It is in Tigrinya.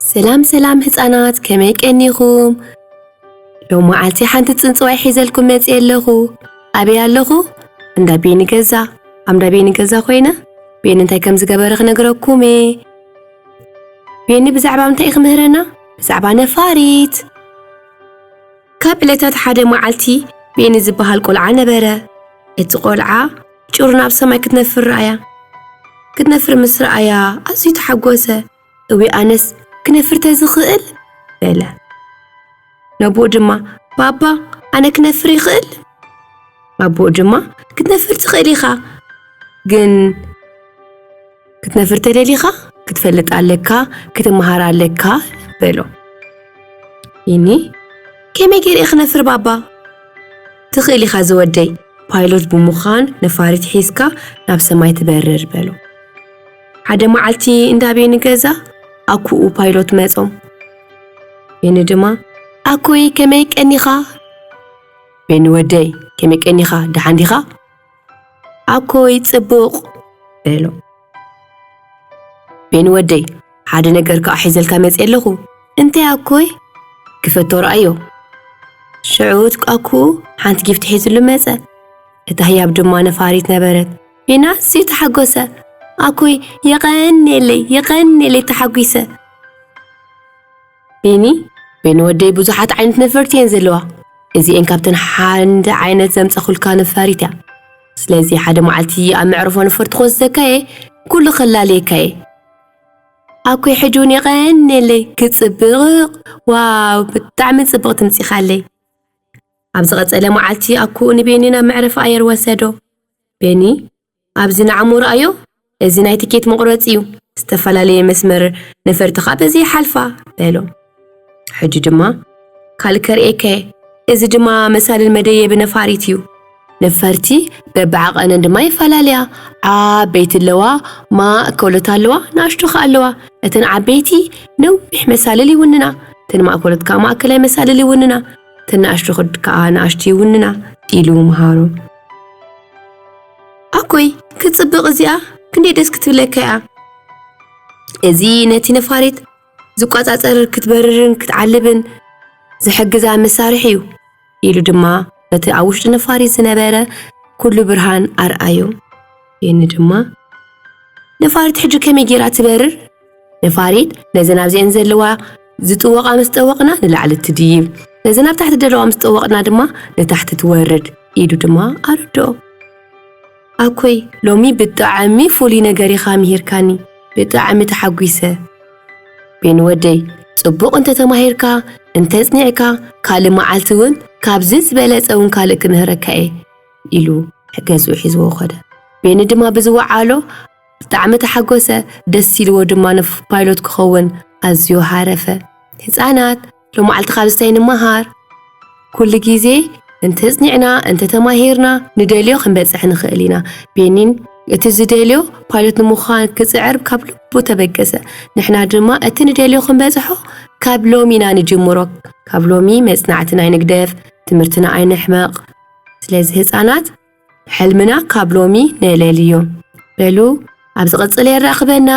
ሰላም ሰላም ህፃናት፣ ከመይ ቀኒኹም? ሎም መዓልቲ ሓንቲ ፅንፅዋይ ሒዘልኩም መፅእ ኣለኹ። ኣበይ ኣለኹ? እንዳ ቤኒ ገዛ። ኣብ እንዳ ቤኒ ገዛ ኮይነ ቤኒ እንታይ ከም ዝገበረ ክነግረኩም እየ። ቤኒ ብዛዕባ እንታይ እዩ ክምህረና? ብዛዕባ ነፋሪት። ካብ ዕለታት ሓደ መዓልቲ ቤኒ ዝበሃል ቆልዓ ነበረ። እቲ ቆልዓ ጭሩ ናብ ሰማይ ክትነፍር ረኣያ። ክትነፍር ምስ ረኣያ ኣዝዩ ተሓጎሰ። እዊ ኣነስ ክነፍር ተዝኽእል በለ። ነቦኡ ድማ ባባ ኣነ ክነፍር ይኽእል? ኣቦኡ ድማ ክትነፍር ትኽእል ኢኻ፣ ግን ክትነፍር ተደሊኻ ክትፈልጥ ኣለካ፣ ክትመሃር ኣለካ በሎ። ይኒ ከመይ ገይረ ክነፍር ባባ? ትኽእል ኢኻ ዝወደይ፣ ፓይሎት ብምዃን ነፋሪት ሒዝካ ናብ ሰማይ ትበርር በሎ። ሓደ መዓልቲ እንዳ ቤኒ ገዛ ኣኩኡ ፓይሎት መጾም። ቤኒ ድማ ኣኮይ ከመይ ቀኒኻ? ቤኒ ወደይ ከመይ ቀኒኻ፣ ደሓን ዲኻ? ኣኮይ ጽቡቕ በሎ። ቤኒ ወደይ ሓደ ነገር ከኣ ሒዘልካ መጽእ ኣለኹ። እንታይ ኣኮይ? ክፈቶ ረኣዮ። ሽዑ ኣኩኡ ሓንቲ ጊፍቲ ሒዝሉ መጸ። እታ ህያብ ድማ ነፋሪት ነበረት። ቤኒ ኣዝዩ ተሓጎሰ። ኣኮይ የቐንየለይ፣ የቐንየለይ ተሓጒሰ። ቤኒ፣ ቤኒ ወደይ ብዙሓት ዓይነት ነፈርቲ እየን ዘለዋ። እዚኤን ካብተን ሓንደ ዓይነት ዘምጸኹልካ ነፋሪት እያ። ስለዚ ሓደ መዓልቲ ኣብ መዕርፎ ነፈርቲ ክወስደካ እየ፣ ኩሉ ከላልየካ እየ። ኣኮይ ሕጂ እውን የቐንየለይ ክጽብቕ። ዋው ብጣዕሚ ጽብቕ ትምጺኻለይ። ኣብ ዝቐጸለ መዓልቲ ኣኩኡ ንቤኒ ናብ መዕረፊ ኣየር ወሰዶ። ቤኒ ኣብዚ ንዓሙ ረኣዮ፣ እዚ ናይ ትኬት መቑረጺ እዩ፣ ዝተፈላለየ መስመር ነፈርቲ ኸኣ በዚ ይሓልፋ በሎ። ሕጂ ድማ ካልእ ከርእየካ እየ፣ እዚ ድማ መሳልል መደየቢ ነፋሪት እዩ። ነፈርቲ በብዓቐነን ድማ ይፈላለያ። ዓበይቲ ኣለዋ፣ ማእከሎት ኣለዋ፣ ንኣሽቱ ኸኣ ኣለዋ። እተን ዓበይቲ ነዊሕ መሳልል ይውንና፣ እተን ማእከሎት ከኣ ማእከላይ መሳልል ይውንና፣ እተን ንኣሽቱ ከኣ ንኣሽቱ ይውንና ኢሉ መሃሮ። ኣኮይ ክጽብቕ እዚኣ ክንደይ ደስ ክትብለካ እያ። እዚ ነቲ ነፋሪት ዝቋጻጸር ክትበርርን ክትዓልብን ዝሕግዛ መሳርሒ እዩ ኢሉ ድማ ነቲ ኣብ ውሽጢ ነፋሪት ዝነበረ ኩሉ ብርሃን ኣርኣዮ። ቤኒ ድማ ነፋሪት ሕጂ ከመይ ጌራ ትበርር? ነፋሪት ነዘን ኣብዚአን ዘለዋ ዝጥወቓ ምስ ጠወቕና ንላዕሊ ትድይብ፣ ነዘን ኣብ ታሕቲ ዘለዋ ምስ ጠወቕና ድማ ንታሕቲ ትወርድ ኢሉ ድማ ኣረድኦ። ኣኮይ ሎሚ ብጣዕሚ ፍሉይ ነገር ኢኻ ምሂርካኒ፣ ብጣዕሚ ተሓጒሰ። ቤኒ ወደይ ጽቡቕ እንተተማሂርካ እንተጽኒዕካ ካልእ መዓልቲ እውን ካብዚ ዝበለጸ እውን ካልእ ክምህረካ እየ ኢሉ ገዝኡ ሒዝዎ ኸደ። ቤኒ ድማ ብዝወዓሎ ብጣዕሚ ተሓጎሰ፣ ደስ ኢልዎ ድማ ንፍ ፓይሎት ክኸውን ኣዝዩ ሃረፈ። ህፃናት ሎማዓልቲ ካብዚ እንታይ ንመሃር? ኩሉ ግዜ እንተጽኒዕና እንተተማሂርና ንደልዮ ክንበጽሕ ንኽእል ኢና። ቤኒን እቲ ዝደልዮ ፓይሎት ንምዃን ክጽዕር ካብ ልቡ ተበገሰ። ንሕና ድማ እቲ ንደልዮ ክንበጽሖ ካብ ሎሚ ኢና ንጅምሮ። ካብ ሎሚ መጽናዕትና ኣይንግደፍ፣ ትምህርትና ኣይንሕመቕ። ስለዚ ህፃናት ሕልምና ካብ ሎሚ ነለልዮ። በሉ ኣብ ዝቕጽል የራኽበና።